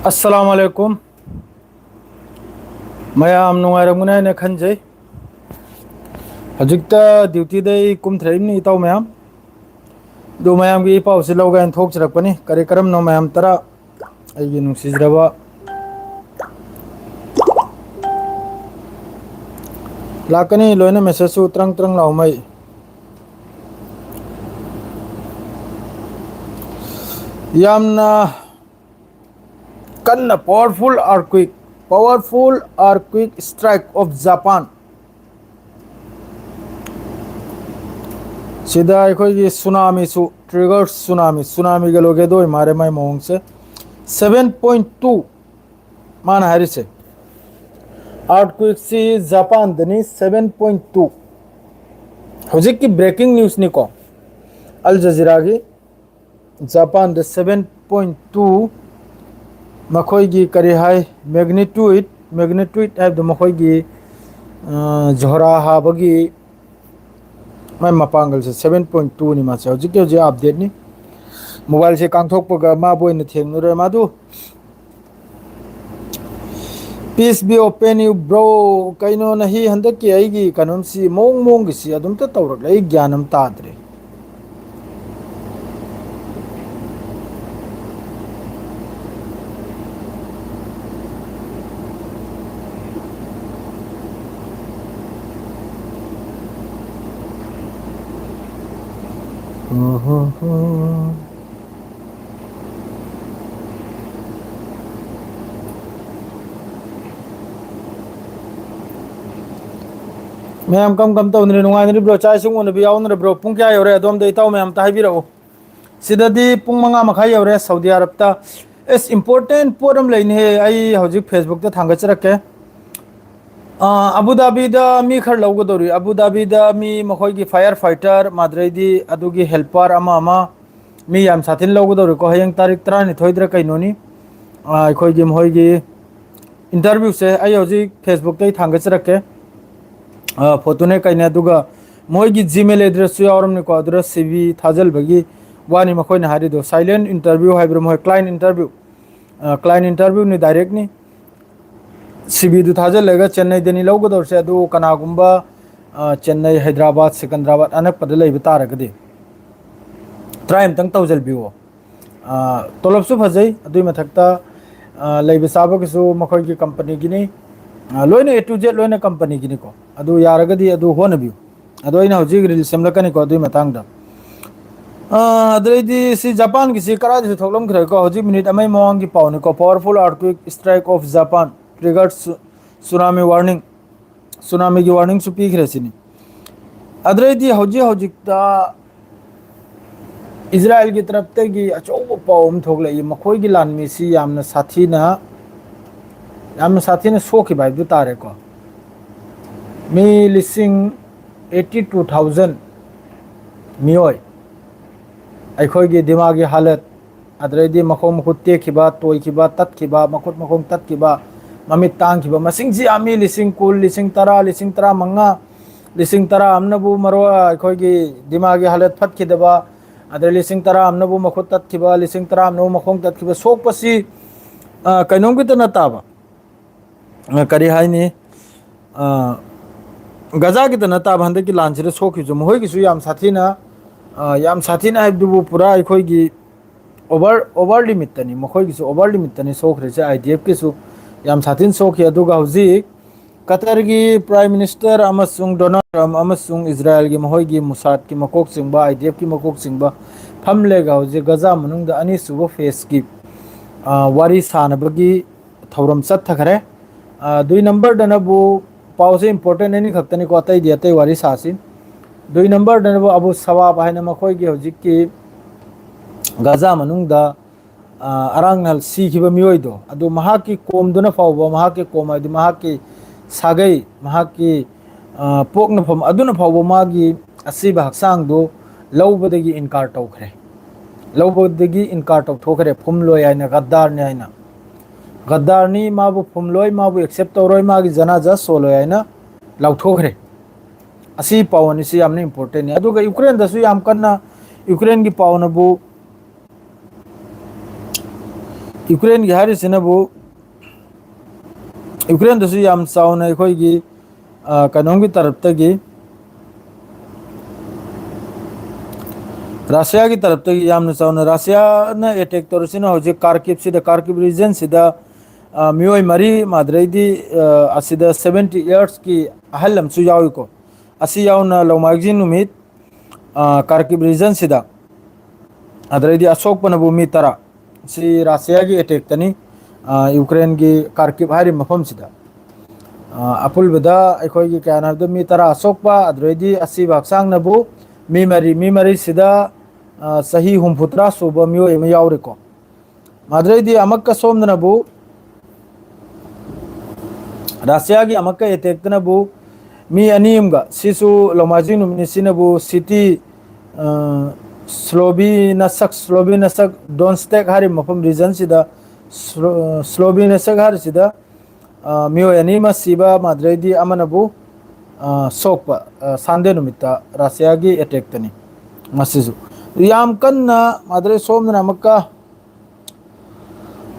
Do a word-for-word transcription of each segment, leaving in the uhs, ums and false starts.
ꯑꯁꯂꯥꯃꯨ ꯑꯂꯥꯏꯀꯨꯝ꯫ ꯃꯌꯥꯝ ꯅꯨꯡꯉꯥꯏꯔꯝꯒꯅꯤ ꯍꯥꯏꯅ ꯈꯟꯖꯩ꯫ ꯍꯧꯖꯤꯛꯇ ꯗ꯭ꯌꯨꯇꯤꯗ ꯑꯩ ꯀꯨꯝꯊꯔꯛꯏꯕꯅꯤ, ꯏꯇꯥꯎ ꯃꯌꯥꯝ꯫ ꯑꯗꯨ ꯃꯌꯥꯝꯒꯤ ꯏ ꯄꯥꯎꯁꯤ ꯂꯧꯒꯦ ꯍꯥꯏꯅ ꯊꯣꯛꯆꯔꯛꯄꯅꯤ꯫ ꯀꯔꯤ ꯀꯔꯝꯅꯣ ꯃꯌꯥꯝ ꯇꯔꯥ? ꯑꯩꯒꯤ ꯅꯨꯡꯁꯤꯖꯔꯕ꯫ ꯂꯥꯛꯀꯅꯤ ꯂꯣꯏꯅ, ꯃꯦꯁꯦꯖꯁꯨ ꯇ꯭ꯔꯪ ꯇ꯭ꯔꯪ ꯂꯥꯎꯃꯩ꯫ ꯌꯥꯝꯅ ꯀꯟꯅ powerful earthquake, powerful earthquake strike of Japan꯫ ꯁꯤꯗ ꯑꯩꯈꯣꯏꯒꯤ ꯁꯨꯅꯥꯃꯤꯁꯨ, trigger ꯁꯨꯅꯥꯃꯤ, ꯁꯨꯅꯥꯃꯤꯒ ꯂꯣꯏꯒꯦꯗꯣꯏ ꯃꯥꯔꯦ ꯃꯥꯏ ꯃꯑꯣꯡꯁꯦ꯫ Seven point two ꯃꯥꯅ ꯍꯥꯏꯔꯤꯁꯦ꯫ Earthquakeꯁꯤ ꯖꯄꯥꯟꯗꯅꯤ, seven point two꯫ ꯍꯧꯖꯤꯛꯀꯤ breaking newsꯅꯤꯀꯣ, ꯑꯜ ꯖꯖꯤꯔꯥꯒꯤ꯫ ꯖꯄꯥꯟꯗ seven point two, ꯃꯈꯣꯏꯒꯤ ꯀꯔꯤ ꯍꯥꯏ, magnitude, magnitude ꯍꯥꯏꯕꯗꯣ ꯃꯈꯣꯏꯒꯤ, ꯑ, ꯖꯣꯍꯔꯥ ꯍꯥꯕꯒꯤ ꯃꯥꯏ ꯃꯄꯥꯡꯒꯜꯁꯦ seven point twoꯅꯤ꯫ ꯃꯥꯁꯦ ꯍꯧꯖꯤꯛꯀꯤ ꯍꯧꯖꯤꯛ updateꯅꯤ꯫ Mobileꯁꯦ ꯀꯥꯡꯊꯣꯛꯄꯒ ꯃꯥꯕꯨ ꯑꯣꯏꯅ ꯊꯦꯡꯅꯔꯦ ꯃꯥꯗꯨ꯫ Peace be upon you, bro꯫ ꯀꯩꯅꯣ ꯅꯍꯤ ꯍꯟꯗꯛꯀꯤ ꯑꯩꯒꯤ ꯀꯩꯅꯣꯝꯁꯤ ꯃꯑꯣꯡ ꯃꯑꯣꯡꯒꯤꯁꯤ ꯑꯗꯨꯝꯇ ꯇꯧꯔꯛꯂꯦ, ꯑꯩ ꯒ꯭ꯌꯥꯟ ꯑꯃ ꯇꯥꯗ꯭ꯔꯦ꯫ ꯃꯌꯥꯝ ꯀꯝ ꯀꯝ ꯇꯧꯅꯔꯤ? ꯅꯨꯡꯉꯥꯏꯅꯔꯤꯕ꯭ꯔꯣ? ꯆꯥꯛ ꯏꯁꯤꯡ ꯎꯅꯕ ꯌꯥꯎꯅꯔꯕ꯭ꯔꯣ? ꯄꯨꯡ ꯀꯌꯥ ꯌꯧꯔꯦ? ꯑꯗꯣꯝꯗ ꯏꯇꯥꯎ ꯃꯌꯥꯝ ꯑꯝꯇ ꯍꯥꯏꯕꯤꯔꯛꯎ꯫ ꯁꯤꯗꯗꯤ ꯄꯨꯡ ꯃꯉꯥ ꯃꯈꯥꯏ ꯌꯧꯔꯦ ꯁꯥꯎꯗꯤ ꯑꯔꯕꯇ꯫ ꯑꯦꯁ, important ꯄꯣꯠ ꯑꯃ ꯂꯩꯅꯦꯍꯦ, ꯑꯩ ꯍꯧꯖꯤꯛ Facebookꯇ ꯊꯥꯡꯒꯠꯆꯔꯛꯀꯦ꯫ ꯑꯥ, ꯑꯕꯨ ꯙꯥꯕꯤꯗ ꯃꯤ ꯈꯔ ꯂꯧꯒꯗꯧꯔꯤ꯫ ꯑꯕꯨ ꯙꯥꯕꯤꯗ ꯃꯤ ꯃꯈꯣꯏꯒꯤ fire fighter, ꯃꯥꯗ꯭ꯔꯩꯗꯤ ꯑꯗꯨꯒꯤ helper ꯑꯃ ꯑꯃ ꯃꯤ ꯌꯥꯝ ꯁꯥꯊꯤꯅ ꯂꯧꯒꯗꯧꯔꯤꯀꯣ꯫ ꯍꯌꯦꯡ ꯇꯥꯔꯤꯛ ꯇꯔꯥꯅꯤꯊꯣꯏꯗꯔ ꯀꯩꯅꯣꯅꯤ꯫ ꯑꯥ, ꯑꯩꯈꯣꯏꯒꯤ ꯃꯈꯣꯏꯒꯤ interviewꯁꯦ ꯑꯩ ꯍꯧꯖꯤꯛ Facebookꯇ ꯑꯩ ꯊꯥꯡꯒꯠꯆꯔꯛꯀꯦ꯫ ꯑꯥ, photoꯅꯦ ꯀꯩꯅꯦ, ꯑꯗꯨꯒ ꯃꯣꯏꯒꯤ Gmail addressꯁꯨ ꯌꯥꯎꯔꯝꯅꯤꯀꯣ꯫ ꯑꯗꯨꯗ C V ꯊꯥꯖꯤꯜꯕꯒꯤ ꯋꯥꯅꯤ ꯃꯈꯣꯏꯅ ꯍꯥꯏꯔꯤꯗꯣ, silent interview ꯍꯥꯏꯕ꯭ꯔꯥ, ꯃꯣꯏ client interview꯫ ꯀ꯭ꯂꯥꯏꯟ ꯏꯟꯇꯔꯚ꯭ꯌꯨꯅꯤ, ꯗꯥꯏꯔꯦꯛꯅꯤ꯫ ꯁꯤ ꯚꯤꯗꯨ ꯊꯥꯖꯤꯜꯂꯒ ꯆꯦꯟꯅꯩꯗꯅꯤ ꯂꯧꯒꯗꯧꯔꯤꯁꯦ꯫ ꯑꯗꯨ ꯀꯅꯥꯒꯨꯝꯕ ꯆꯦꯟꯅꯩ, ꯍꯥꯏꯗ꯭ꯔꯕꯥꯗ, ꯁꯤꯀꯟꯗ꯭ꯔꯕꯥꯗ ꯑꯅꯛꯄꯗ ꯂꯩꯕ ꯇꯥꯔꯒꯗꯤ ꯇ꯭ꯔꯥꯏ ꯑꯃꯇꯪ ꯇꯧꯁꯤꯟꯕꯤꯌꯣ꯫ ꯇꯣꯂꯣꯞꯁꯨ ꯐꯖꯩ, ꯑꯗꯨꯒꯤ ꯃꯊꯛꯇ ꯂꯩꯕ ꯆꯥꯕꯒꯤꯁꯨ ꯃꯈꯣꯏꯒꯤ ꯀꯝꯄꯅꯤꯒꯤꯅꯤ꯫ ꯂꯣꯏꯅ, ꯑꯦ ꯇꯨ ꯖꯦꯠ ꯂꯣꯏꯅ ꯀꯝꯄꯅꯤꯒꯤꯅꯤꯀꯣ꯫ ꯑꯗꯨ ꯌꯥꯔꯒꯗꯤ ꯑꯗꯨ ꯍꯣꯠꯅꯕꯤꯌꯨ꯫ ꯑꯗꯣ ꯑꯩꯅ ꯍꯧꯖꯤꯛ ꯔꯤꯜꯁ ꯁꯦꯝꯂꯛꯀꯅꯤꯀꯣ ꯑꯗꯨꯒꯤ ꯃꯇꯥꯡꯗ꯫ ꯑꯗꯩꯗꯤ ꯁꯤ ꯖꯄꯥꯟꯒꯤꯁꯤ ꯀꯗꯥꯏꯗꯁꯨ ꯊꯣꯛꯂꯝꯈ꯭ꯔꯦꯀꯣ, ꯍꯧꯖꯤꯛ ꯃꯤꯅꯤꯠ ꯑꯃꯒꯤ ꯃꯃꯥꯡꯒꯤ ꯄꯥꯎꯅꯤꯀꯣ꯫ Powerful earthquake strike of Japan triggers tsunami warning꯫ ꯁꯨꯅꯥꯃꯤꯒꯤ ꯋꯥꯔꯅꯤꯡꯁꯨ ꯄꯤꯈ꯭ꯔꯦ ꯁꯤꯅꯤ꯫ ꯑꯗꯨꯗꯩꯗꯤ ꯍꯧꯖꯤꯛ ꯍꯧꯖꯤꯛꯇ ꯏꯖꯔꯥꯌꯦꯜꯒꯤ ꯇꯔꯞꯇꯒꯤ ꯑꯆꯧꯕ ꯄꯥꯎ ꯑꯃ ꯊꯣꯛꯂꯛꯏ꯫ ꯃꯈꯣꯏꯒꯤ ꯂꯥꯟꯃꯤꯁꯤ ꯌꯥꯝꯅ ꯁꯥꯊꯤꯅ, ꯌꯥꯝꯅ ꯁꯥꯊꯤꯅ ꯁꯣꯛꯈꯤꯕ ꯍꯥꯏꯕꯗꯨ ꯇꯥꯔꯦꯀꯣ꯫ ꯃꯤ ꯂꯤꯁꯤꯡ eighty two thousand ꯃꯤꯑꯣꯏ ꯑꯩꯈꯣꯏꯒꯤ ꯗꯤꯃꯥꯒꯤ ꯍꯥꯂꯠ, ꯑꯗꯨꯗꯩꯗꯤ ꯃꯈꯣꯡ ꯃꯈꯨꯠ ꯇꯦꯛꯈꯤꯕ, ꯇꯣꯏꯈꯤꯕ, ꯇꯠꯈꯤꯕ, ꯃꯈꯨꯠ ꯃꯈꯣꯡ ꯇꯠꯈꯤꯕ, ꯃꯃꯤꯠ ꯇꯥꯡꯈꯤꯕ, ꯃꯁꯤꯡꯁꯤ ꯌꯥꯝꯃꯤ꯫ ꯂꯤꯁꯤꯡ ꯀꯨꯟ, ꯂꯤꯁꯤꯡ ꯇꯔꯥ, ꯂꯤꯁꯤꯡ ꯇꯔꯥꯃꯉꯥ, ꯂꯤꯁꯤꯡ ꯇꯔꯥ ꯑꯃꯅꯕꯨ ꯃꯔꯣ-, ꯑꯩꯈꯣꯏꯒꯤ ꯗꯤꯃꯥꯒꯤ ꯍꯥꯂꯠ ꯐꯠꯈꯤꯗꯕ, ꯑꯗꯩ ꯂꯤꯁꯤꯡ ꯇꯔꯥ ꯑꯃꯅꯕꯨ ꯃꯈꯨꯠ ꯇꯠꯈꯤꯕ, ꯂꯤꯁꯤꯡ ꯇꯔꯥ ꯑꯃꯅꯕꯨ ꯃꯈꯣꯡ ꯇꯠꯈꯤꯕ, ꯁꯣꯛꯄꯁꯤ, ꯑ, ꯀꯩꯅꯣꯝꯒꯤꯇ ꯅꯠꯇꯕ, ꯑ, ꯀꯔꯤ ꯍꯥꯏꯅꯤ, ꯑ, ꯒꯖꯥꯒꯤꯇ ꯅꯠꯇꯕ ꯍꯟꯗꯛꯀꯤ ꯂꯥꯟꯁꯤꯗ ꯁꯣꯛꯈꯤꯕꯁꯨ ꯃꯈꯣꯏꯒꯤꯁꯨ ꯌꯥꯝ ꯁꯥꯊꯤꯅ, ꯑ, ꯌꯥꯝ ꯁꯥꯊꯤꯅ ꯍꯥꯏꯕꯗꯨꯕꯨ ꯄꯨꯔꯥ ꯑꯩꯈꯣꯏꯒꯤ ꯑꯣꯚꯔ, ꯑꯣꯚꯔ ꯂꯤꯃꯤꯠꯇꯅꯤ, ꯃꯈꯣꯏꯒꯤꯁꯨ ꯑꯣꯚꯔ ꯂꯤꯃꯤꯠꯇꯅꯤ ꯁꯣꯛꯈ꯭ꯔꯤꯁꯦ꯫ ꯑꯥꯏ ꯗꯤ ꯑꯦꯐꯀꯤꯁꯨ ꯌꯥꯝ ꯁꯥꯊꯤꯅ ꯁꯣꯛꯈꯤ꯫ ꯑꯗꯨꯒ ꯍꯧꯖꯤꯛ ꯀꯇꯔꯒꯤ ꯄ꯭ꯔꯥꯏꯝ ꯃꯤꯅꯤꯁꯇꯔ ꯑꯃꯁꯨꯡ ꯗꯣꯅꯥꯜꯗ ꯇ꯭ꯔꯝꯞ ꯑꯃꯁꯨꯡ ꯏꯖꯔꯥꯌꯦꯜꯒꯤ ꯃꯈꯣꯏꯒꯤ ꯃꯨꯁꯥꯗꯀꯤ ꯃꯀꯣꯛ ꯆꯤꯡꯕ, ꯑꯥꯏ ꯗꯤ ꯑꯦꯐꯀꯤ ꯃꯀꯣꯛ ꯆꯤꯡꯕ ꯐꯝꯂꯦꯒ ꯍꯧꯖꯤꯛ ꯒꯖꯥ ꯃꯅꯨꯡꯗ ꯑꯅꯤꯁꯨꯕ ꯐꯦꯁꯀꯤ, ꯑ, ꯋꯥꯔꯤ ꯁꯥꯅꯕꯒꯤ ꯊꯧꯔꯝ ꯆꯠꯊꯈꯔꯦ꯫ ꯑ, ꯑꯗꯨꯏ ꯅꯝꯕꯔꯗꯅꯕꯨ ꯄꯥꯎꯁꯦ ꯏꯝꯄꯣꯔꯇꯦꯟ ꯑꯅꯤꯈꯛꯇꯅꯤꯀꯣ, ꯑꯇꯩꯗꯤ ꯑꯇꯩ ꯋꯥꯔꯤ ꯁꯥꯁꯤ꯫ ꯑꯗꯨꯏ ꯅꯝꯕꯔꯗꯅꯕꯨ ꯑꯕꯨ ꯁꯋꯥꯕ ꯍꯥꯏꯅ ꯃꯈꯣꯏꯒꯤ ꯍꯧꯖꯤꯛꯀꯤ ꯒꯖꯥ ꯃꯅꯨꯡꯗ, ꯑ, ꯑꯔꯥꯡꯅ ꯁꯤꯈꯤꯕ ꯃꯤꯑꯣꯏꯗꯣ, ꯑꯗꯨ ꯃꯍꯥꯛꯀꯤ ꯀꯣꯝꯗꯨꯅ ꯐꯥꯎꯕ, ꯃꯍꯥꯛꯀꯤ ꯀꯣꯝ ꯍꯥꯏꯗꯤ ꯃꯍꯥꯛꯀꯤ ꯁꯥꯒꯩ, ꯃꯍꯥꯛꯀꯤ, ꯑ, ꯄꯣꯛꯅꯐꯝ ꯑꯗꯨꯅ ꯐꯥꯎꯕ ꯃꯥꯒꯤ ꯑꯁꯤꯕ ꯍꯛꯆꯥꯡꯗꯨ ꯂꯧꯕꯗꯒꯤ ꯏꯟꯀꯥꯔ ꯇꯧꯈ꯭ꯔꯦ꯫ ꯂꯧꯕꯗꯒꯤ ꯏꯟꯀꯥꯔ ꯇꯧꯊꯣꯛꯈ꯭ꯔꯦ꯫ ꯐꯨꯝꯂꯣꯏ ꯍꯥꯏꯅ, ꯒꯗꯥꯔꯅꯤ ꯍꯥꯏꯅ꯫ ꯒꯗꯥꯔꯅꯤ, ꯃꯥꯕꯨ ꯐꯨꯝꯂꯣꯏ, ꯃꯥꯕꯨ ꯑꯦꯛꯁꯦꯞ ꯇꯧꯔꯣꯏ, ꯃꯥꯒꯤ ꯖꯅꯥꯖꯥ ꯁꯣꯜꯂꯣꯏ ꯍꯥꯏꯅ ꯂꯥꯎꯊꯣꯛꯈ꯭ꯔꯦ꯫ ꯑꯁꯤ ꯄꯥꯎ ꯑꯅꯤꯁꯤ ꯌꯥꯝꯅ ꯏꯝꯄꯣꯔꯇꯦꯟꯅꯤ꯫ ꯑꯗꯨꯒ ꯌꯨꯀ꯭ꯔꯦꯟꯗꯁꯨ ꯌꯥꯝ ꯀꯟꯅ, ꯌꯨꯀ꯭ꯔꯦꯟꯒꯤ ꯄꯥꯎꯅꯕꯨ ꯌꯨꯀ꯭ꯔꯦꯟꯒꯤ ꯍꯥꯏꯔꯤꯁꯤꯅꯕꯨ, ꯌꯨꯀ꯭ꯔꯦꯟꯗꯁꯨ ꯌꯥꯝ ꯆꯥꯎꯅ ꯑꯩꯈꯣꯏꯒꯤ, ꯑ, ꯀꯩꯅꯣꯝꯒꯤ ꯇꯔꯞꯇꯒꯤ, ꯔꯁꯤꯌꯥꯒꯤ ꯇꯔꯞꯇꯒꯤ ꯌꯥꯝꯅ ꯆꯥꯎꯅ ꯔꯁꯤꯌꯥꯅ ꯑꯦꯇꯦꯛ ꯇꯧꯔꯤꯁꯤꯅ ꯍꯧꯖꯤꯛ ꯀꯥꯔꯀꯤꯞꯁꯤꯗ, ꯀꯥꯔꯀꯤꯞ ꯔꯤꯖꯟꯁꯤꯗ, ꯑ, ꯃꯤꯑꯣꯏ ꯃꯔꯤ, ꯃꯥꯗ꯭ꯔꯩꯗꯤ, ꯑ, ꯑꯁꯤꯗ ꯁꯚꯦꯟꯇꯤ ꯏꯌꯔꯁꯀꯤ ꯑꯍꯜ ꯑꯃꯁꯨ ꯌꯥꯎꯏꯀꯣ꯫ ꯑꯁꯤ ꯌꯥꯎꯅ ꯂꯧꯃꯥꯏꯖꯤꯡ ꯅꯨꯃꯤꯠ, ꯑ, ꯀꯥꯔꯀꯤꯞ ꯔꯤꯖꯟꯁꯤꯗ, ꯑꯗꯩꯗꯤ ꯑꯁꯣꯛꯄꯅꯕꯨ ꯃꯤ ꯇꯔꯥ꯫ ꯁꯤ ꯔꯁꯤꯌꯥꯒꯤ ꯑꯦꯇꯦꯛꯇꯅꯤ, ꯑ, ꯌꯨꯀ꯭ꯔꯦꯟꯒꯤ ꯀꯥꯔꯀꯤꯞ ꯍꯥꯏꯔꯤꯕ ꯃꯐꯝꯁꯤꯗ꯫ ꯑ, ꯑꯄꯨꯟꯕꯗ ꯑꯩꯈꯣꯏꯒꯤ ꯀꯌꯥꯅꯣ ꯍꯥꯏꯕꯗ ꯃꯤ ꯇꯔꯥ ꯑꯁꯣꯛꯄ, ꯑꯗꯨꯗꯩꯗꯤ ꯑꯁꯤꯕ ꯍꯛꯆꯥꯡꯅꯕꯨ ꯃꯤ ꯃꯔꯤ, ꯃꯤ ꯃꯔꯤꯁꯤꯗ, ꯑ, ꯆꯍꯤ ꯍꯨꯝꯐꯨꯇꯔꯥ ꯁꯨꯕ ꯃꯤꯑꯣꯏ ꯑꯃ ꯌꯥꯎꯔꯤꯀꯣ꯫ ꯃꯗꯨꯗꯩꯗꯤ ꯑꯃꯛꯀ ꯁꯣꯝꯗꯅꯕꯨ ꯔꯁꯤꯌꯥꯒꯤ ꯑꯃꯛꯀ ꯑꯦꯇꯦꯛꯇꯅꯕꯨ ꯃꯤ ꯑꯅꯤ ꯑꯃꯒ, ꯁꯤꯁꯨ ꯂꯧꯃꯥꯏꯖꯤꯡ ꯅꯨꯃꯤꯠꯅꯤ, ꯁꯤꯅꯕꯨ ꯁꯤꯇꯤ, ꯑ, ꯁ꯭ꯂꯣꯕꯤꯅꯁꯛ, ꯁ꯭ꯂꯣꯕꯤꯅꯁꯛ ꯗꯣꯟꯁꯇꯦꯛ ꯍꯥꯏꯔꯤꯕ ꯃꯐꯝ ꯔꯤꯖꯟꯁꯤꯗ, ꯁ꯭ꯂꯣ-, ꯁ꯭ꯂꯣꯕꯤꯅꯁꯛ ꯍꯥꯏꯔꯤꯁꯤꯗ, ꯑ, ꯃꯤꯑꯣꯏ ꯑꯅꯤ ꯑꯃ ꯁꯤꯕ, ꯃꯗꯨꯗꯩꯗꯤ ꯑꯃꯅꯕꯨ, ꯑ, ꯁꯣꯛꯄ, ꯑ, ꯁꯟꯗꯦ ꯅꯨꯃꯤꯠꯇ ꯔꯁꯤꯌꯥꯒꯤ ꯑꯦꯇꯦꯛꯇꯅꯤ ꯃꯁꯤꯁꯨ꯫ ꯌꯥꯝ ꯀꯟꯅ ꯃꯗꯨꯗꯩ ꯁꯣꯝꯗꯅ ꯑꯃꯨꯛꯀ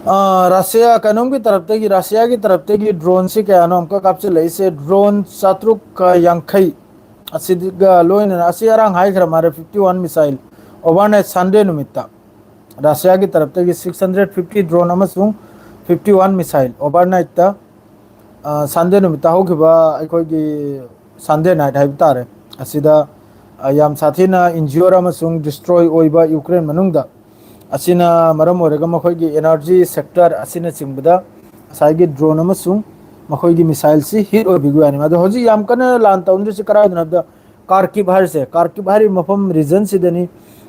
ꯑ, ꯔꯁꯤꯌꯥ ꯀꯩꯅꯣꯝꯒꯤ ꯇꯔꯞꯇꯒꯤ, ꯔꯁꯤꯌꯥꯒꯤ ꯇꯔꯞꯇꯒꯤ ꯗ꯭ꯔꯣꯟꯁꯤ ꯀꯌꯥꯅꯣ ꯑꯃꯨꯛꯀ ꯀꯥꯞꯁꯤꯜꯂꯛꯏꯁꯦ, ꯗ꯭ꯔꯣꯟ ꯆꯥꯇ꯭ꯔꯨꯛꯀ ꯌꯥꯡꯈꯩ꯫ ꯑꯁꯤꯒ ꯂꯣꯏꯅꯅ, ꯑꯁꯤ ꯑꯔꯥꯡ ꯍꯥꯏꯈ꯭ꯔ ꯃꯥꯜꯂꯦ, ꯐꯤꯐꯇꯤ ꯋꯥꯟ ꯃꯤꯁꯥꯏꯜ꯫ ꯑꯣꯚꯔꯅꯥꯏꯠ ꯁꯟꯗꯦ ꯅꯨꯃꯤꯠꯇ ꯔꯁꯤꯌꯥꯒꯤ ꯇꯔꯞꯇꯒꯤ ꯁꯤꯛꯁ ꯍꯟꯗ꯭ꯔꯦꯠ ꯐꯤꯐꯇꯤ ꯗ꯭ꯔꯣꯟ ꯑꯃꯁꯨꯡ ꯐꯤꯐꯇꯤ ꯋꯥꯟ ꯃꯤꯁꯥꯏꯜ ꯑꯣꯚꯔꯅꯥꯏꯠꯇ, ꯑ, ꯁꯟꯗꯦ ꯅꯨꯃꯤꯠꯇ ꯍꯧꯈꯤꯕ ꯑꯩꯈꯣꯏꯒꯤ ꯁꯟꯗꯦ ꯅꯥꯏꯠ ꯍꯥꯏꯕ ꯇꯥꯔꯦ꯫ ꯑꯁꯤꯗ, ꯑ, ꯌꯥꯝ ꯁꯥꯊꯤꯅ ꯏꯟꯖ꯭ꯌꯣꯔ ꯑꯃꯁꯨꯡ ꯗꯤꯁꯇ꯭ꯔꯣꯏ ꯑꯣꯏꯕ ꯌꯨꯀ꯭ꯔꯦꯟ ꯃꯅꯨꯡꯗ꯫ ꯑꯁꯤꯅ ꯃꯔꯝ ꯑꯣꯏꯔꯒ ꯃꯈꯣꯏꯒꯤ ꯑꯦꯅꯔꯖꯤ ꯁꯦꯛꯇꯔ ꯑꯁꯤꯅꯆꯤꯡꯕꯗ ꯉꯁꯥꯏꯒꯤ ꯗ꯭ꯔꯣꯟ ꯑꯃꯁꯨꯡ ꯃꯈꯣꯏꯒꯤ ꯃꯤꯁꯥꯏꯜꯁꯤ ꯍꯤꯠ ꯑꯣꯏꯕꯤꯕ ꯋꯥꯅꯤ꯫ ꯑꯗꯣ ꯍꯧꯖꯤꯛ ꯌꯥꯝ ꯀꯟꯅ ꯂꯥꯟ ꯇꯧꯅꯗ꯭ꯔꯤꯁꯤ ꯀꯗꯥꯏꯗꯅꯣ ꯍꯥꯏꯕꯗ ꯀꯥꯔꯀꯤꯞ ꯍꯥꯏꯔꯤꯁꯦ, ꯀꯥꯔꯀꯤꯞ ꯍꯥꯏꯔꯤꯕ ꯃꯐꯝ ꯔꯤꯖꯟꯁꯤꯗꯅꯤ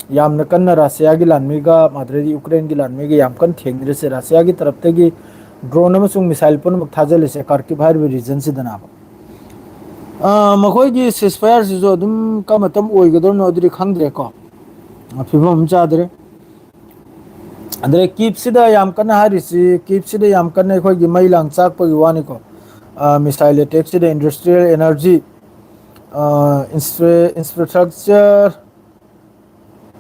ꯌꯥꯝꯅ ꯀꯟꯅ ꯔꯁꯤꯌꯥꯒꯤ ꯂꯥꯟꯃꯤꯒ ꯃꯗꯨꯗꯩꯗꯤ ꯌꯨꯀ꯭ꯔꯦꯟꯒꯤ ꯂꯥꯟꯃꯤꯒ ꯌꯥꯝ ꯀꯟꯅ ꯊꯦꯡꯅꯔꯤꯁꯦ꯫ ꯔꯁꯤꯌꯥꯒꯤ ꯇꯔꯞꯇꯒꯤ ꯗ꯭ꯔꯣꯟ ꯑꯃꯁꯨꯡ ꯃꯤꯁꯥꯏꯜ ꯄꯨꯝꯅꯃꯛ ꯊꯥꯖꯤꯜꯂꯤꯁꯦ ꯀꯥꯔꯀꯤꯞ ꯍꯥꯏꯔꯤꯕ ꯔꯤꯖꯟꯁꯤꯗꯅꯦꯕ꯫ ꯑ, ꯃꯈꯣꯏꯒꯤ ꯁꯤꯁꯐꯥꯌꯔꯁꯤꯁꯨ ꯑꯗꯨꯝ ꯀꯔꯝꯕ ꯃꯇꯝ ꯑꯣꯏꯒꯗꯕꯅꯣ ꯑꯗꯨꯗꯤ ꯈꯪꯗ꯭ꯔꯦꯀꯣ꯫ ꯑ, ꯐꯤꯕꯝ ꯑꯃ ꯆꯥꯗ꯭ꯔꯦ꯫ ꯑꯗꯩ ꯀꯤꯞꯁꯤꯗ ꯌꯥꯝ ꯀꯟꯅ ꯍꯥꯏꯔꯤꯁꯤ, ꯀꯤꯞꯁꯤꯗ ꯌꯥꯝ ꯀꯟꯅ ꯑꯩꯈꯣꯏꯒꯤ ꯃꯩ ꯂꯥꯡ ꯆꯥꯛꯄꯒꯤ ꯋꯥꯅꯤꯀꯣ꯫ ꯑ, ꯃꯤꯁꯥꯏꯜ ꯑꯦꯇꯦꯛꯁꯤꯗ ꯏꯟꯗꯁꯇ꯭ꯔꯤꯌꯦꯜ ꯑꯦꯅꯔꯖꯤ, ꯑ, ꯏꯟꯁꯇ꯭ꯔꯦ-, ꯏꯟꯐ꯭ꯔꯥꯁ꯭ꯇ꯭ꯔꯛꯆꯔ,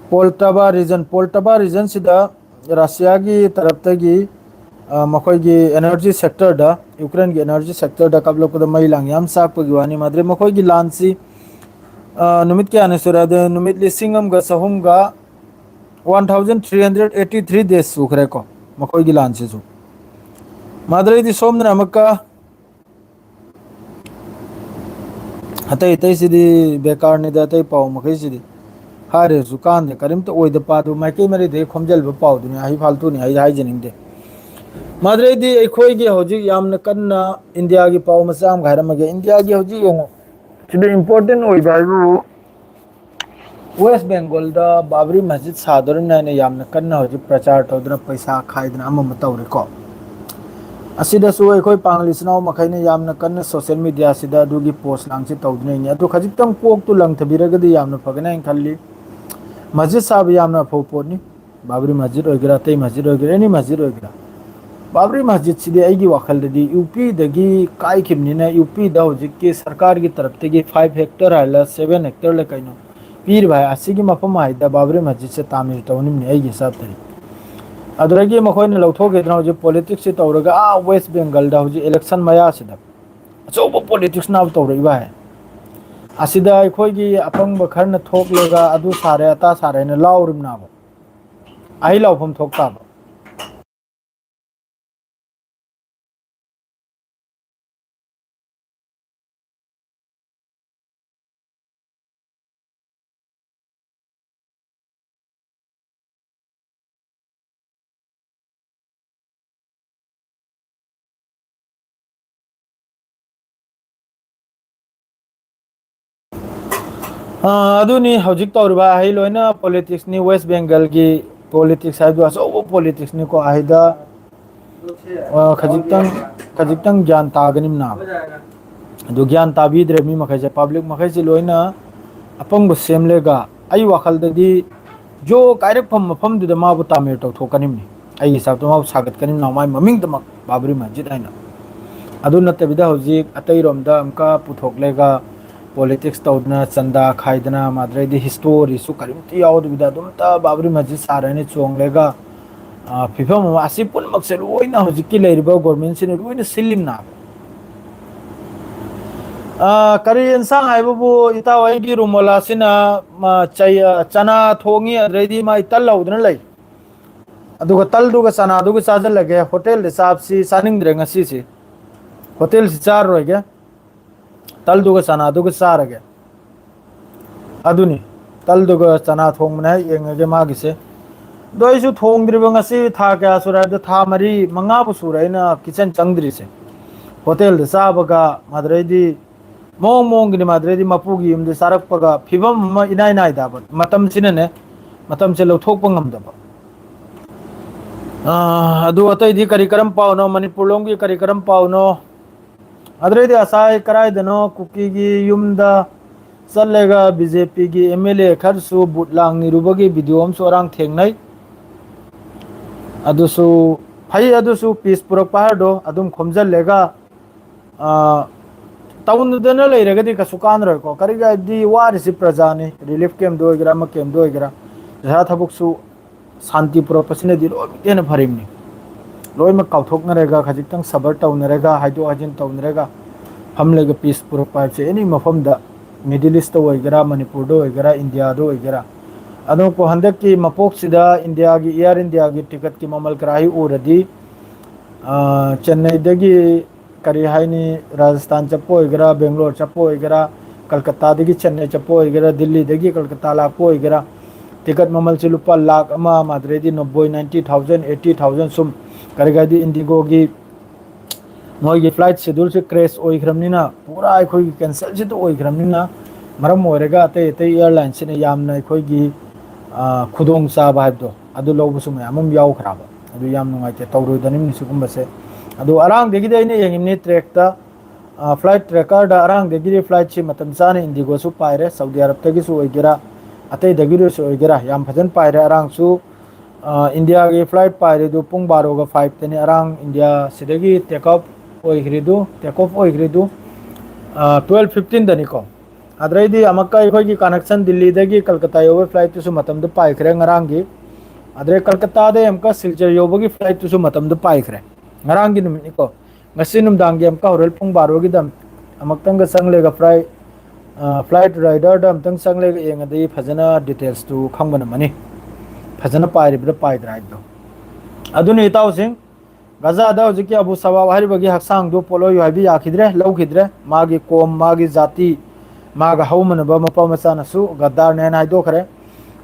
ꯄꯣꯜꯇꯥꯕꯥ ꯔꯤꯖꯟ, ꯄꯣꯜꯇꯥꯕꯥ ꯔꯤꯖꯟꯁꯤꯗ ꯔꯁꯤꯌꯥꯒꯤ ꯇꯔꯞꯇꯒꯤ, ꯑ, ꯃꯈꯣꯏꯒꯤ energy sectorꯗ, ꯌꯨꯀ꯭ꯔꯦꯟꯒꯤ energy sectorꯗ ꯀꯥꯞꯂꯛꯄꯗ ꯃꯩ ꯂꯥꯡ ꯌꯥꯝ ꯆꯥꯛꯄꯒꯤ ꯋꯥꯅꯤ꯫ ꯃꯥꯗ꯭ꯔꯦ ꯃꯈꯣꯏꯒꯤ ꯂꯥꯟꯁꯤ, ꯑ, ꯅꯨꯃꯤꯠ ꯀꯌꯥꯅꯤ ꯁꯨꯔꯦ? ꯑꯗꯨ ꯅꯨꯃꯤꯠ ꯂꯤꯁꯤꯡ ꯑꯃꯒ ꯆꯍꯨꯝꯒ, one thousand three hundred eighty three days ꯁꯨꯈ꯭ꯔꯦꯀꯣ ꯃꯈꯣꯏꯒꯤ ꯂꯥꯟꯁꯤꯁꯨ꯫ ꯃꯥꯗ꯭ꯔꯦꯗꯤ ꯁꯣꯝꯗꯅ ꯑꯃꯨꯛꯀ ꯑꯇꯩ ꯑꯇꯩꯁꯤꯗꯤ ꯕꯦꯀꯥꯔꯅꯤꯗ, ꯑꯇꯩ ꯄꯥꯎ ꯃꯈꯩꯁꯤꯗꯤ ꯍꯥꯏꯔꯁꯨ ꯀꯥꯟꯗꯦ, ꯀꯔꯤꯝꯇ ꯑꯣꯏꯗ ꯄꯥꯗꯨ ꯃꯥꯏꯀꯩ ꯃꯔꯤꯗꯒꯤ ꯈꯣꯝꯖꯤꯜꯂꯕ ꯄꯥꯎꯗꯨꯅꯤ, ꯑꯩ ꯐꯥꯜꯇꯨꯅꯤ, ꯑꯩ ꯍꯥꯏꯖꯅꯤꯡꯗꯦ꯫ ꯃꯥꯗ꯭ꯔꯦꯗꯤ ꯑꯩꯈꯣꯏꯒꯤ ꯍꯧꯖꯤꯛ ꯌꯥꯝꯅ ꯀꯟꯅ ꯏꯟꯗꯤꯌꯥꯒꯤ ꯄꯥꯎ ꯃꯆꯥ ꯑꯃꯒ ꯍꯥꯏꯔꯝꯃꯒꯦ꯫ ꯏꯟꯗꯤꯌꯥꯒꯤ ꯍꯧꯖꯤꯛ ꯌꯦꯡꯉꯣ, ꯁꯤꯗ important ꯑꯣꯏꯕ ꯍꯥꯏꯕꯨ ꯋꯦꯁ ꯕꯦꯡꯒꯣꯜꯗ ꯕꯥꯕ꯭ꯔꯤ ꯃꯁꯖꯤꯗ ꯁꯥꯗꯣꯔꯤꯕꯅꯤ ꯍꯥꯏꯅ ꯌꯥꯝꯅ ꯀꯟꯅ ꯍꯧꯖꯤꯛ ꯄ꯭ꯔꯆꯥꯔ ꯇꯧꯗꯨꯅ, ꯄꯩꯁꯥ ꯈꯥꯏꯗꯅ ꯑꯃ ꯑꯃ ꯇꯧꯔꯤꯀꯣ꯫ ꯑꯁꯤꯗꯁꯨ ꯑꯩꯈꯣꯏ ꯄꯥꯡꯂꯤ ꯏꯆꯤꯟ ꯏꯅꯥꯎ ꯃꯈꯩꯅ ꯌꯥꯝꯅ ꯀꯟꯅ social mediaꯁꯤꯗ ꯑꯗꯨꯒꯤ post ꯂꯥꯡꯁꯤ ꯇꯧꯗꯨꯅ ꯏꯅꯤ꯫ ꯑꯗꯨ ꯈꯖꯤꯛꯇꯪ ꯀꯣꯛꯇꯨ ꯂꯪꯊꯕꯤꯔꯒꯗꯤ ꯌꯥꯝꯅ ꯐꯒꯅꯤ ꯍꯥꯏꯅ ꯈꯜꯂꯤ꯫ ꯃꯁꯖꯤꯗ ꯁꯥꯕ ꯌꯥꯝꯅ ꯑꯐꯕ ꯄꯣꯠꯅꯤ꯫ ꯕꯥꯕ꯭ꯔꯤ ꯃꯁꯖꯤꯗ ꯑꯣꯏꯒꯦꯔꯥ, ꯑꯇꯩ ꯃꯁꯖꯤꯗ ꯑꯣꯏꯒꯦꯔꯥ, any ꯃꯁꯖꯤꯗ ꯑꯣꯏꯒꯦꯔꯥ, ꯕꯥꯕ꯭ꯔꯤ ꯃꯁꯖꯤꯗꯁꯤꯗꯤ ꯑꯩꯒꯤ ꯋꯥꯈꯜꯗꯗꯤ ꯌꯨ ꯄꯤꯗꯒꯤ ꯀꯥꯏꯈꯤꯕꯅꯤꯅ, ꯌꯨ ꯄꯤꯗ ꯍꯧꯖꯤꯛꯀꯤ ꯁꯔꯀꯥꯔꯒꯤ ꯇꯔꯞꯇꯒꯤ five hectare ꯍꯥꯏꯔ, seven hectareꯂ ꯀꯩꯅꯣ ꯄꯤꯔꯤꯕ ꯍꯥꯏ, ꯑꯁꯤꯒꯤ ꯃꯐꯝ ꯍꯥꯏꯗ ꯕꯥꯕ꯭ꯔꯤ ꯃꯁꯖꯤꯗꯁꯦ ꯇꯥꯃꯤꯜ ꯇꯧꯅꯤꯡꯕꯅꯤ ꯑꯩꯒꯤ ꯍꯤꯁꯥꯕꯇꯗꯤ꯫ ꯑꯗꯨꯗꯒꯤ ꯃꯈꯣꯏꯅ ꯂꯧꯊꯣꯛꯈꯤꯗꯅ ꯍꯧꯖꯤꯛ politicsꯁꯤ ꯇꯧꯔꯒ, ꯑꯥ, ꯋꯦꯁ ꯕꯦꯡꯒꯜꯗ ꯍꯧꯖꯤꯛ election ꯃꯌꯥꯁꯤꯗ ꯑꯆꯧꯕ politicsꯅ ꯇꯧꯔꯛꯏꯕ ꯍꯥꯏ꯫ ꯑꯁꯤꯗ ꯑꯩꯈꯣꯏꯒꯤ ꯑꯄꯪꯕ ꯈꯔꯅ ꯊꯣꯛꯂꯒ ꯑꯗꯨ ꯁꯥꯔꯦ, ꯑꯇꯥ ꯁꯥꯔꯦꯅ ꯂꯥꯎꯔꯤꯕꯅꯕ꯫ ꯑꯩ ꯂꯥꯎꯐꯝ ꯊꯣꯛ ꯇꯥꯕ꯫ ꯑ, ꯑꯗꯨꯅꯤ ꯍꯧꯖꯤꯛ ꯇꯧꯔꯤꯕ ꯍꯩ ꯂꯣꯏꯅ politicsꯅꯤ꯫ ꯋꯦꯁ ꯕꯦꯡꯒꯜꯒꯤ politics ꯍꯥꯏꯕꯗꯨ ꯑꯆꯧꯕ politicsꯅꯤꯀꯣ꯫ ꯍꯥꯏꯗ, ꯑ, ꯈꯖꯤꯛꯇꯪ, ꯈꯖꯤꯛꯇꯪ ꯒ꯭ꯌꯥꯟ ꯇꯥꯒꯅꯤ ꯃꯅꯥ꯫ ꯑꯗꯨ ꯒ꯭ꯌꯥꯟ ꯇꯥꯕꯤꯗ꯭ꯔꯦ ꯃꯤ ꯃꯈꯩꯁꯦ, public ꯃꯈꯩꯁꯦ ꯂꯣꯏꯅ ꯑꯄꯪꯕ ꯁꯦꯝꯂꯦꯒ꯫ ꯑꯩ ꯋꯥꯈꯜꯗꯗꯤ ꯖꯣ ꯀꯥꯏꯔꯛꯐꯝ ꯃꯐꯝꯗꯨꯗ ꯃꯥꯕꯨ ꯇꯥꯃꯤꯔ ꯇꯧꯊꯣꯛꯀꯅꯤꯕꯅꯤ꯫ ꯑꯩꯒꯤ ꯍꯤꯁꯥꯕꯇ ꯃꯥꯕꯨ ꯁꯥꯒꯠꯀꯅꯤꯕꯅ ꯃꯥꯏ ꯃꯃꯤꯡꯗꯃꯛ ꯕꯥꯕ꯭ꯔꯤ ꯃꯁꯖꯤꯗ ꯍꯥꯏꯅ꯫ ꯑꯗꯨ ꯅꯠꯇꯕꯤꯗ ꯍꯧꯖꯤꯛ ꯑꯇꯩꯔꯣꯝꯗ ꯑꯃꯨꯛꯀ ꯄꯨꯊꯣꯛꯂꯦꯒ, politics ꯇꯧꯗꯅ, ꯆꯟꯗꯥ ꯈꯥꯏꯗꯅ, ꯃꯥꯗ꯭ꯔꯩꯗꯤ historyꯁꯨ ꯀꯔꯤꯝꯇ ꯌꯥꯎꯗꯕꯤꯗ ꯑꯗꯨꯝꯇ ꯕꯥꯕ꯭ꯔꯤ ꯃꯁꯖꯤꯗ ꯁꯥꯔꯦꯅ ꯆꯣꯡꯂꯦꯒ, ꯑ, ꯐꯤꯕꯝ ꯑꯃ, ꯑꯁꯤ ꯄꯨꯝꯅꯃꯛꯁꯦ ꯂꯣꯏꯅ ꯍꯧꯖꯤꯛꯀꯤ ꯂꯩꯔꯤꯕ government ꯁꯤꯅ ꯂꯣꯏꯅ ꯁꯤꯜꯂꯤꯝꯅ꯫ ꯑ, ꯀꯔꯤ ꯌꯦꯟꯁꯥꯡ ꯍꯥꯏꯕꯕꯨ, ꯏꯇꯥꯎ, ꯑꯩꯒꯤ room ꯋꯥꯂꯥꯁꯤꯅ, ꯃꯥ, ꯆꯩ-, ꯑ, ꯆꯅꯥ ꯊꯣꯡꯉꯤ, ꯑꯗꯨꯗꯩꯗꯤ ꯃꯥꯏ ꯇꯜ ꯍꯧꯗꯅ ꯂꯩ꯫ ꯑꯗꯨꯒ ꯇꯜꯗꯨꯒ ꯆꯅꯥꯗꯨꯒ ꯆꯥꯁꯤꯜꯂꯒꯦ꯫ Hotel ꯗ ꯆꯥꯕꯁꯤ ꯆꯥꯅꯤꯡꯗ꯭ꯔꯦ ꯉꯁꯤꯁꯤ꯫ Hotel ꯁꯤ ꯆꯥꯔꯔꯣꯏꯒꯦ꯫ ꯇꯜꯗꯨꯒ ꯆꯅꯥꯗꯨꯒ ꯆꯥꯔꯒꯦ꯫ ꯑꯗꯨꯅꯤ, ꯇꯜꯗꯨꯒ ꯆꯅꯥ ꯊꯣꯡꯕꯅꯦ ꯍꯥꯏ, ꯌꯦꯡꯉꯒꯦ ꯃꯥꯒꯤꯁꯦ꯫ ꯑꯗꯣ ꯑꯩꯁꯨ ꯊꯣꯡꯗ꯭ꯔꯤꯕ ꯉꯁꯤ ꯊꯥ ꯀꯌꯥ ꯁꯨꯔꯦ ꯍꯥꯏꯕꯗ, ꯊꯥ ꯃꯔꯤ, ꯃꯉꯥꯕꯨ ꯁꯨꯔꯦ ꯑꯩꯅ kitchen ꯆꯪꯗ꯭ꯔꯤꯁꯦ꯫ Hotel ꯗ ꯆꯥꯕꯒ, ꯃꯗꯨꯗꯩꯗꯤ ꯃꯑꯣꯡ ꯃꯑꯣꯡꯒꯤꯅꯤ, ꯃꯗꯨꯗꯩꯗꯤ ꯃꯄꯨꯒꯤ ꯌꯨꯝꯗ ꯆꯥꯔꯛꯄꯒ, ꯐꯤꯕꯝ ꯑꯃ ꯏꯅꯥꯏ ꯅꯥꯏꯗꯕ꯫ ꯃꯇꯝꯁꯤꯅꯅꯦ, ꯃꯇꯝꯁꯦ ꯂꯧꯊꯣꯛꯄ ꯉꯝꯗꯕ꯫ ꯑꯥ, ꯑꯗꯨ ꯑꯇꯩꯗꯤ ꯀꯔꯤ ꯀꯔꯝ ꯄꯥꯎꯅꯣ? ꯃꯅꯤꯄꯨꯔ ꯂꯣꯝꯒꯤ ꯀꯔꯤ ꯀꯔꯝ ꯄꯥꯎꯅꯣ? ꯑꯗꯨꯗꯩꯗꯤ ꯉꯁꯥꯏ ꯀꯔꯥꯏꯗꯅꯣ ꯀꯨꯀꯤꯒꯤ ꯌꯨꯝꯗ ꯆꯠꯂꯒ BJP ꯒꯤ MLA ꯈꯔꯁꯨ vote ꯂꯥꯡꯅꯤꯔꯨꯕꯒꯤ video ꯑꯃꯁꯨ ꯑꯔꯥꯡ ꯊꯦꯡꯅꯩ꯫ ꯑꯗꯨꯁꯨ ꯐꯩ, ꯑꯗꯨꯁꯨ peace ꯄꯨꯔꯛꯄ ꯍꯥꯏꯔꯗꯣ ꯑꯗꯨꯝ ꯈꯣꯝꯖꯤꯜꯂꯒ, ꯑ, ꯇꯧꯅꯗꯅ ꯂꯩꯔꯒꯗꯤ ꯀꯩꯁꯨ ꯀꯥꯟꯅꯔꯣꯏꯀꯣ꯫ ꯀꯔꯤꯒꯤ ꯍꯥꯏꯗꯤ ꯋꯥꯔꯤꯁꯤ ꯄ꯭ꯔꯖꯥꯅꯤ, relief camp ꯇ ꯑꯣꯏꯒꯦꯔꯥ, ꯑꯃ camp ꯇ ꯑꯣꯏꯒꯦꯔꯥ, ꯄꯩꯁꯥ ꯊꯕꯛꯁꯨ ꯁꯥꯟꯇꯤ ꯄꯨꯔꯛꯄꯁꯤꯅꯗꯤ ꯂꯣꯏꯅꯃꯛ ꯍꯦꯟꯅ ꯐꯔꯤꯕꯅꯤ꯫ ꯂꯣꯏꯅꯃꯛ ꯀꯥꯎꯊꯣꯛꯅꯔꯒ, ꯈꯖꯤꯛꯇꯪ ꯁꯕꯔ ꯇꯧꯅꯔꯒ, ꯍꯥꯏꯗꯣꯛ ꯍꯥꯏꯖꯤꯟ ꯇꯧꯅꯔꯒ ꯐꯝꯂꯒ peace ꯄꯨꯔꯛꯄ ꯍꯥꯏꯕꯁꯦ any ꯃꯐꯝꯗ, Middle East ꯇ ꯑꯣꯏꯒꯦꯔꯥ, ꯃꯅꯤꯄꯨꯔꯗ ꯑꯣꯏꯒꯦꯔꯥ, ꯏꯟꯗꯤꯌꯥꯗ ꯑꯣꯏꯒꯦꯔꯥ꯫ ꯑꯗꯨꯕꯨ ꯍꯟꯗꯛꯀꯤ ꯃꯄꯣꯛꯁꯤꯗ ꯏꯟꯗꯤꯌꯥꯒꯤ, Air India ꯒꯤ ticket ꯀꯤ ꯃꯃꯜ ꯀꯔꯥꯏ ꯎꯔꯗꯤ, ꯑ, ꯆꯦꯟꯅꯥꯏꯗꯒꯤ ꯀꯔꯤ ꯍꯥꯏꯅꯤ, ꯔꯥꯖꯁꯊꯥꯟ ꯆꯠꯄ ꯑꯣꯏꯒꯦꯔꯥ, ꯕꯦꯡꯒ꯭ꯂꯣꯔ ꯆꯠꯄ ꯑꯣꯏꯒꯦꯔꯥ, ꯀꯜꯀꯇꯥꯗꯒꯤ ꯆꯦꯟꯅꯥꯏ ꯆꯠꯄ ꯑꯣꯏꯒꯦꯔꯥ, ꯗꯤꯜꯂꯤꯗꯒꯤ ꯀꯜꯀꯇꯥ ꯂꯥꯛꯄ ꯑꯣꯏꯒꯦꯔꯥ, ticket ꯃꯃꯜꯁꯦ ꯂꯨꯄꯥ ꯂꯥꯈ ꯑꯃ, ꯃꯗꯨꯗꯩꯗꯤ ꯅꯣꯕꯣꯏ, ninety thousand, eighty thousand ꯁꯨꯝ꯫ ꯀꯔꯤꯒꯤ ꯍꯥꯏꯗꯤ IndiGo ꯒꯤ ꯃꯣꯏꯒꯤ flight schedule ꯁꯦ crash ꯑꯣꯏꯈ꯭ꯔꯕꯅꯤꯅ, ꯄꯨꯔꯥ ꯑꯩꯈꯣꯏꯒꯤ cancel ꯁꯤꯗ ꯑꯣꯏꯈ꯭ꯔꯕꯅꯤꯅ, ꯃꯔꯝ ꯑꯣꯏꯔꯒ ꯑꯇꯩ ꯑꯇꯩ airline ꯁꯤꯅ ꯌꯥꯝꯅ ꯑꯩꯈꯣꯏꯒꯤ, ꯑ, ꯈꯨꯗꯣꯡꯆꯥꯕ ꯍꯥꯏꯕꯗꯣ ꯑꯗꯨ ꯂꯧꯕꯁꯨ ꯃꯌꯥꯝ ꯑꯃ ꯌꯥꯎꯈ꯭ꯔꯕ꯫ ꯑꯗꯨ ꯌꯥꯝ ꯅꯨꯡꯉꯥꯏꯇꯦ, ꯇꯧꯔꯣꯏꯗꯕꯅꯤ ꯁꯤꯒꯨꯝꯕꯁꯦ꯫ ꯑꯗꯨ ꯑꯔꯥꯡꯗꯒꯤꯗꯤ ꯑꯩꯅ ꯌꯦꯡꯉꯤꯕꯅꯤ track ꯇ, ꯑ, flight tracker ꯗ ꯑꯔꯥꯡꯗꯒꯤꯗꯤ flight ꯁꯤ ꯃꯇꯝ ꯆꯥꯅ IndiGo ꯁꯨ ꯄꯥꯏꯔꯦ, ꯁꯥꯎꯗꯤ ꯑꯔꯕꯇꯒꯤꯁꯨ ꯑꯣꯏꯒꯦꯔꯥ, ꯑꯇꯩꯗꯒꯤꯁꯨ ꯑꯣꯏꯒꯦꯔꯥ, ꯌꯥꯝ ꯐꯖꯅ ꯄꯥꯏꯔꯦ ꯑꯔꯥꯡꯁꯨ꯫ ꯑ, ꯏꯟꯗꯤꯌꯥꯒꯤ flight ꯄꯥꯏꯔꯤꯗꯨ ꯄꯨꯡ ꯕꯥꯔꯣꯒ five ꯇꯅꯤ ꯑꯔꯥꯡ ꯏꯟꯗꯤꯌꯥ ꯁꯤꯗꯒꯤ take off ꯑꯣꯏꯈ꯭ꯔꯤꯗꯨ, take off ꯑꯣꯏꯈ꯭ꯔꯤꯗꯨ, ꯑ, twelve fifteen ꯗꯅꯤꯀꯣ꯫ ꯑꯗꯨꯗꯩꯗꯤ ꯑꯃꯨꯛꯀ ꯑꯩꯈꯣꯏꯒꯤ connection ꯗꯤꯜꯂꯤꯗꯒꯤ ꯀꯜꯀꯇꯥ ꯌꯧꯕ flight ꯇꯨꯁꯨ ꯃꯇꯝꯗ ꯄꯥꯏꯈ꯭ꯔꯦ ꯉꯔꯥꯡꯒꯤ꯫ ꯑꯗꯩ ꯀꯜꯀꯇꯥꯗ ꯑꯃꯨꯛꯀ ꯁꯤꯜꯆꯔ ꯌꯧꯕꯒꯤ flight ꯇꯨꯁꯨ ꯃꯇꯝꯗꯨ ꯄꯥꯏꯈ꯭ꯔꯦ꯫ ꯉꯔꯥꯡꯒꯤ ꯅꯨꯃꯤꯠꯅꯤꯀꯣ꯫ ꯉꯁꯤ ꯅꯨꯡꯗꯥꯡꯒꯤ ꯑꯃꯨꯛꯀ ꯍꯣꯔꯦꯟ ꯄꯨꯡ ꯕꯥꯔꯣꯒꯤꯗ ꯑꯃꯨꯛꯇꯪꯒ ꯆꯪꯂꯒ flight, ꯑ, flight rider ꯗ ꯑꯃꯨꯛꯇꯪ ꯆꯪꯂꯒ ꯌꯦꯡꯉꯗꯤ ꯐꯖꯅ details ꯇꯨ ꯈꯪꯕ ꯉꯝꯃꯅꯤ꯫ ꯐꯖꯅ ꯄꯥꯏꯔꯤꯕ꯭ꯔꯥ ꯄꯥꯏꯗ꯭ꯔꯥ ꯍꯥꯏꯕꯗꯣ꯫ ꯑꯗꯨꯅ ꯏꯇꯥꯎꯁꯤꯡ, ꯒꯖꯥꯗ ꯍꯧꯖꯤꯛꯀꯤ ꯑꯕꯨ ꯁꯕꯥꯕ ꯍꯥꯏꯔꯤꯕꯒꯤ ꯍꯛꯆꯥꯡꯗꯨ ꯄꯣꯠꯂꯣꯏꯌꯨ ꯍꯥꯏꯕ ꯌꯥꯈꯤꯗ꯭ꯔꯦ, ꯂꯧꯈꯤꯗ꯭ꯔꯦ꯫ ꯃꯥꯒꯤ ꯀꯣꯝ, ꯃꯥꯒꯤ ꯖꯥꯇꯤ, ꯃꯥꯒ ꯍꯧꯃꯅꯕ ꯃꯄꯥ ꯃꯆꯥꯅꯁꯨ ꯒꯗꯥꯔꯅꯦꯅ ꯍꯥꯏꯗꯣꯛꯈ꯭ꯔꯦ꯫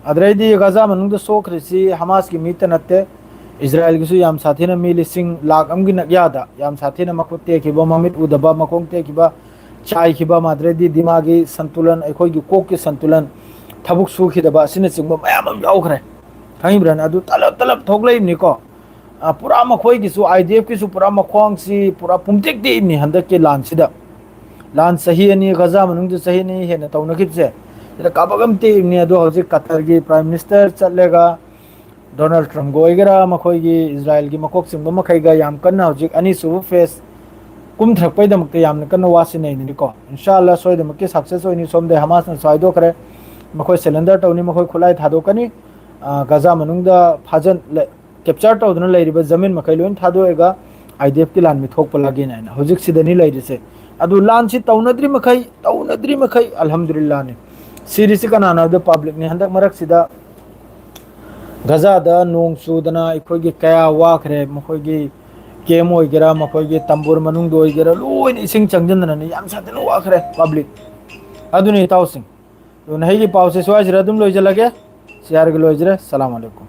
ꯑꯗꯨꯗꯩꯗꯤ ꯒꯖꯥ ꯃꯅꯨꯡꯗ ꯁꯣꯛꯈ꯭ꯔꯤꯁꯤ ꯍꯃꯥꯁꯀꯤ ꯃꯤꯇ ꯅꯠꯇꯦ, ꯏꯖꯔꯥꯏꯜꯒꯤꯁꯨ ꯌꯥꯝ ꯁꯥꯊꯤꯅ ꯃꯤ ꯂꯤꯁꯤꯡ ꯂꯥꯛ ꯑꯃꯒꯤ ꯅꯛꯌꯥꯗ ꯌꯥꯝ ꯁꯥꯊꯤꯅ ꯃꯈꯨꯠ ꯇꯦꯛꯈꯤꯕ, ꯃꯃꯤꯠ ꯎꯗꯕ, ꯃꯈꯣꯡ ꯇꯦꯛꯈꯤꯕ, ꯆꯥꯏꯈꯤꯕ, ꯃꯗꯨꯗꯩꯗꯤ ꯗꯤꯃꯥꯒꯤ ꯁꯟꯇꯨꯂꯟ, ꯑꯩꯈꯣꯏꯒꯤ ꯀꯣꯛꯀꯤ ꯁꯟꯇꯨꯂꯟ ꯊꯕꯛ ꯁꯨꯈꯤꯗꯕ ꯑꯁꯤꯅꯆꯤꯡꯕ ꯃꯌꯥꯝ ꯑꯃ ꯌꯥꯎꯈ꯭ꯔꯦ꯫ ꯈꯪꯉꯤꯕ꯭ꯔꯥꯅꯦ? ꯑꯗꯨ ꯇꯂꯞ ꯇꯂꯞ ꯊꯣꯛꯂꯛꯏꯕꯅꯤꯀꯣ꯫ ꯑ, ꯄꯨꯔꯥ ꯃꯈꯣꯏꯒꯤꯁꯨ, ꯑꯥꯏ ꯗꯤ ꯑꯦꯐꯀꯤꯁꯨ ꯄꯨꯔꯥ ꯃꯈ꯭ꯋꯥꯡꯁꯤ ꯄꯨꯔꯥ ꯄꯨꯝꯇꯦꯛ ꯇꯦꯛꯏꯕꯅꯤ ꯍꯟꯗꯛꯀꯤ ꯂꯥꯟꯁꯤꯗ꯫ ꯂꯥꯟ ꯆꯍꯤ ꯑꯅꯤ, ꯒꯖꯥ ꯃꯅꯨꯡꯗ ꯆꯍꯤ ꯑꯅꯤ ꯍꯦꯟꯅ ꯇꯧꯅꯈꯤꯕꯁꯦ, ꯁꯤꯗ ꯀꯥꯕꯛ ꯑꯃ ꯇꯦꯛꯏꯕꯅꯤ꯫ ꯑꯗꯣ ꯍꯧꯖꯤꯛ ꯀꯇꯔꯒꯤ Prime Minister ꯆꯠꯂꯒ ꯗꯣꯅꯥꯜꯗ ꯇ꯭ꯔꯝꯞꯀ ꯑꯣꯏꯒꯦꯔꯥ, ꯃꯈꯣꯏꯒꯤ ꯏꯖꯔꯥꯏꯜꯒꯤ ꯃꯀꯣꯛ ꯆꯤꯡꯕ ꯃꯈꯩꯒ ꯌꯥꯝ ꯀꯟꯅ ꯍꯧꯖꯤꯛ ꯑꯅꯤꯁꯨꯕ phase ꯀꯨꯝꯊꯔꯛꯄꯩꯗꯃꯛꯇ ꯌꯥꯝꯅ ꯀꯟꯅ ꯋꯥꯁꯤꯟꯅꯩꯅꯤꯀꯣ꯫ ꯏꯟꯁꯥ ꯑꯜꯂꯥ ꯁꯣꯏꯗꯅꯃꯛꯀꯤ success ꯑꯣꯏꯅꯤ꯫ ꯁꯣꯝꯗ ꯍꯃꯥꯁꯅꯁꯨ ꯍꯥꯏꯗꯣꯛꯈ꯭ꯔꯦ, ꯃꯈꯣꯏ surrender ꯇꯧꯅꯤ, ꯃꯈꯣꯏ ꯈꯨꯠꯂꯥꯏ ꯊꯥꯗꯣꯛꯀꯅꯤ꯫ ꯑ, ꯒꯖꯥ ꯃꯅꯨꯡꯗ ꯐꯥꯖꯟ-, ꯂ-, capture ꯇꯧꯗꯨꯅ ꯂꯩꯔꯤꯕ ꯖꯃꯤꯟ ꯃꯈꯩ ꯂꯣꯏꯅ ꯊꯥꯗꯣꯛꯑꯒ ꯑꯥꯏ ꯗꯤ ꯑꯦꯐꯀꯤ ꯂꯥꯟ ꯃꯤ ꯊꯣꯛꯄ ꯂꯥꯒꯦꯅ ꯍꯥꯏꯅ ꯍꯧꯖꯤꯛ ꯁꯤꯗꯅꯤ ꯂꯩꯔꯤꯁꯦ꯫ ꯑꯗꯨ ꯂꯥꯟꯁꯤ ꯇꯧꯅꯗ꯭ꯔꯤ ꯃꯈꯩ, ꯇꯧꯅꯗ꯭ꯔꯤ ꯃꯈꯩ ꯑꯜꯍꯝꯗꯨꯂꯤꯜꯂꯥꯍꯅꯤ꯫ ꯁꯤꯔꯤꯁꯤ ꯀꯅꯥꯅꯣ ꯍꯥꯏꯕꯗ publicꯅꯤ꯫ ꯍꯟꯗꯛ ꯃꯔꯛꯁꯤꯗ ꯒꯖꯥꯗ ꯅꯣꯡ ꯆꯨꯗꯅ ꯑꯩꯈꯣꯏꯒꯤ ꯀꯌꯥ ꯋꯥꯈ꯭ꯔꯦ꯫ ꯃꯈꯣꯏꯒꯤ camp ꯑꯣꯏꯒꯦꯔꯥ, ꯃꯈꯣꯏꯒꯤ ꯇꯝꯕꯨꯔ ꯃꯅꯨꯡꯗ ꯑꯣꯏꯒꯦꯔꯥ, ꯂꯣꯏꯅ ꯏꯁꯤꯡ ꯆꯪꯁꯤꯟꯗꯅꯅꯦ ꯌꯥꯝ ꯁꯥꯊꯤꯅ ꯋꯥꯈ꯭ꯔꯦ public꯫ ꯑꯗꯨꯅꯤ ꯏꯇꯥꯎꯁꯤꯡ꯫ ꯑꯗꯨ ꯅꯍꯩꯒꯤ ꯄꯥꯎꯁꯦ ꯁ꯭ꯋꯥꯏꯁꯤꯗ ꯑꯗꯨꯝ ꯂꯣꯏꯁꯤꯜꯂꯒꯦ꯫ ꯁꯤ ꯍꯥꯏꯔꯒ ꯂꯣꯏꯖꯔꯦ꯫ ꯁꯂꯥꯝ ꯑꯂꯩꯀꯨꯝ꯫